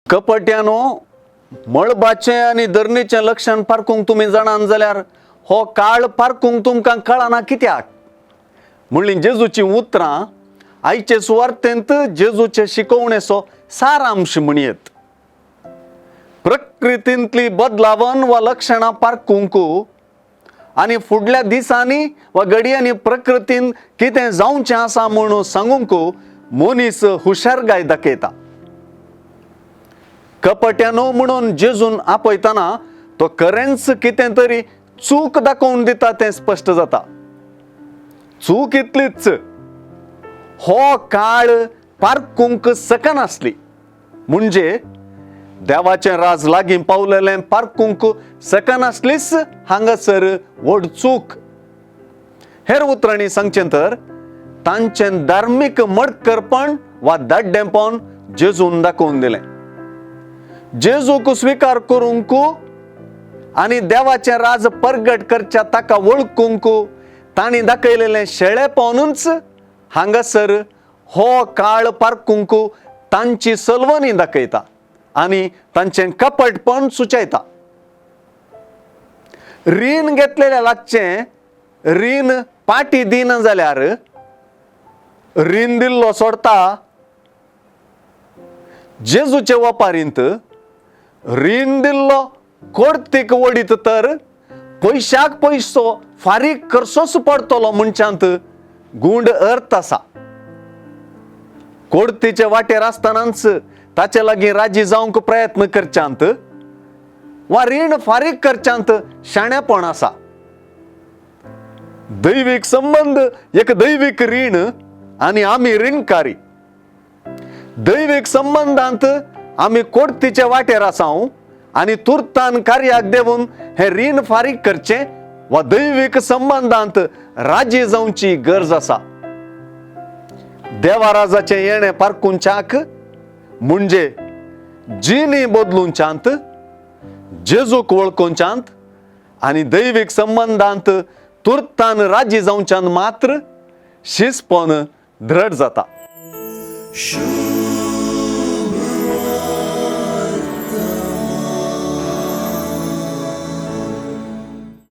कपट्यानो, मळबाचें आनी धरणीचें लक्षण पारखूंक तुमी जाणान जाल्यार हो काळ पारखूंक तुमकां कळना कित्याक म्हणली जेजूचीं उतरां आयचे सुवार्तेंत जेजूचे शिकवणेचो सारांश म्हणयेत. प्रकृतींतली बदलावन वा लक्षणां पारखूंक आनी फुडल्या दिसांनी वा घडयांनी प्रकृतीन कितें जावचें आसा म्हूण सांगूंक मनीस हुशारगाय दाखयता. कपट्यानो म्हणून जेजून आपयतना तो खरेंच कितें तरी चूक दाखोवन दिता तें स्पश्ट जाता. चूक इतलीच, हो काळ पारखूंक शकनासली, म्हणजे देवाचें राज लागीं पावलेलें पारखूंक शकनासलीच हांगासर व्हड चूक. हेर उतरांनी सांगचें तर तांचें धार्मीक मडकरपण वा दाड्डेंपण जेजून दाखोवन दिलें. जेजूक स्विकार करूंक आनी देवाचें राज परगट करच्या ताका वळखूंक तांणी दाखयलेलें शेळेपणूच हांगासर हो काळ पारखूंक तांची सलवणी दाखयता आनी तांचें कपटपण सुचयता. रीण घेतलेल्या लागचें रीण पाटी दिना जाल्यार रीण दिल्लो सोडता. जेजूचे वपारींत रीण दिल्लो कोर्तीक वडीत तर पयशाक पयसो फारीक करचोच पडटलो म्हणच्यांत गूंड अर्थ आसा. कोर्तीचे वाटेर आसतनाच ताचे लागीं राजी जावंक प्रयत्न करच्यांत वा रीण फारीक करच्यांत शाणेपण आसा. दैवीक संबंद एक दैवीक रीण आनी आमी रिणकारी. दैवीक संबंदांत आमी कोर्तीचे वाटेर आसाव आनी तुर्तान कार्याक देवून हें रीण फारीक करचें वा दैवीक संबंदांत राजी जावची गरज आसा. देवाराजाचें येणें पारखुंच्याक म्हणजे जिणी बदलुंच्यांत, जेजूक वळखुंच्यांत आनी दैवीक संबंदांत तुर्तान राजी जावच्यान मात्र शिसपण द्रढ जाता.